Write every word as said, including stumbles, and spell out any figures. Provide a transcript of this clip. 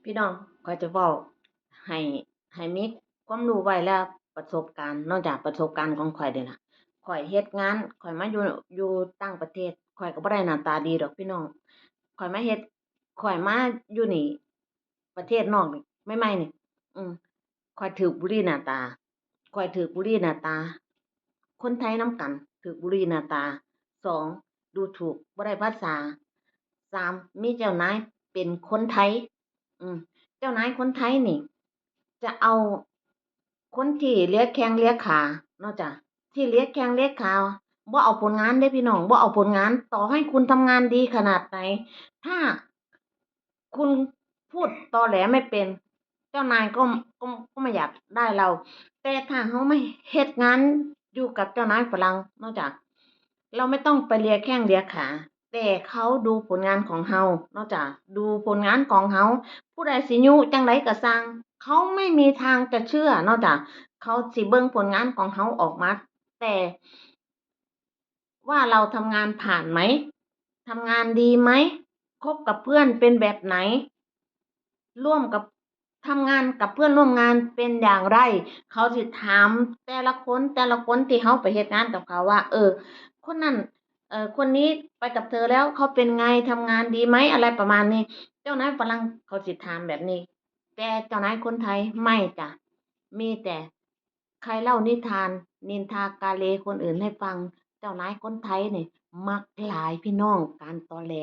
พี่น้อง ข้อยจะเว้าให้ ให้มีความรู้ไว้แล้ว ประสบการณ์เนาะจ้ะ ประสบการณ์ของข้อยนี่ล่ะ ข้อยเฮ็ดงาน ข้อยมาอยู่ อยู่ต่างประเทศ ข้อยก็บ่ได้หน้าตาดีดอกพี่น้อง ข้อยมาเฮ็ด ข้อยมาอยู่นี่ ประเทศนอกนี่ ใหม่ๆ นี่ อืม ข้อยถืกบูลลีหน้าตา ข้อยถืกบูลลีหน้าตา คนไทยนำกัน ถืกบูลลีหน้าตา สอง ดูถูก บ่ได้ภาษา สาม มีเจ้านายเป็นคนไทย อืม เจ้านายคนไทยนี่ จะเอาคนที่เหลือแข้งเหลือขาเนาะจ้ะ ที่เหลือแข้งเหลือขา บ่เอาผลงานเด้พี่น้อง บ่เอาผลงาน ต่อให้คุณทำงานดีขนาดไหน ถ้าคุณพูดตอแหลไม่เป็น เจ้านายก็ ก็ ก็ไม่อยากได้เรา แต่ถ้าเรามาเฮ็ดงานอยู่กับเจ้านายฝรั่งเนาะจ้ะ เราไม่ต้องไปเลียแข้งเลียขา แต่เขาดูผลงานของเราเนาะจ้ะ ดูผลงานของเรา ผู้ใดสิยุจั่งใดก็ซ่าง เขาไม่มีทางจะเชื่อเนาะจ้ะ เขาสิเบิ่งผลงานของเราออกมา แต่ ว่าเราทำงานผ่านไหม ทำงานดีไหม คบกับเพื่อนเป็นแบบไหน ร่วมกับ ทำงานกับเพื่อนร่วมงานเป็นอย่างไร เขาสิถามแต่ละคน แต่ละคนที่เราไปเฮ็ดงานกับเขาว่า เออ คนนั้น เอ่อ คนนี้ไปกับเธอแล้วเขาเป็นไง ทำงานดีไหม อะไรประมาณนี้ เจ้านายฝรั่งเขาสิถามแบบนี้ แต่เจ้านายคนไทยไม่จ้ะ มีแต่ใครเล่านิทาน นินทากาเลคนอื่นให้ฟัง เจ้านายคนไทยนี่มักหลายพี่น้อง การตอแหล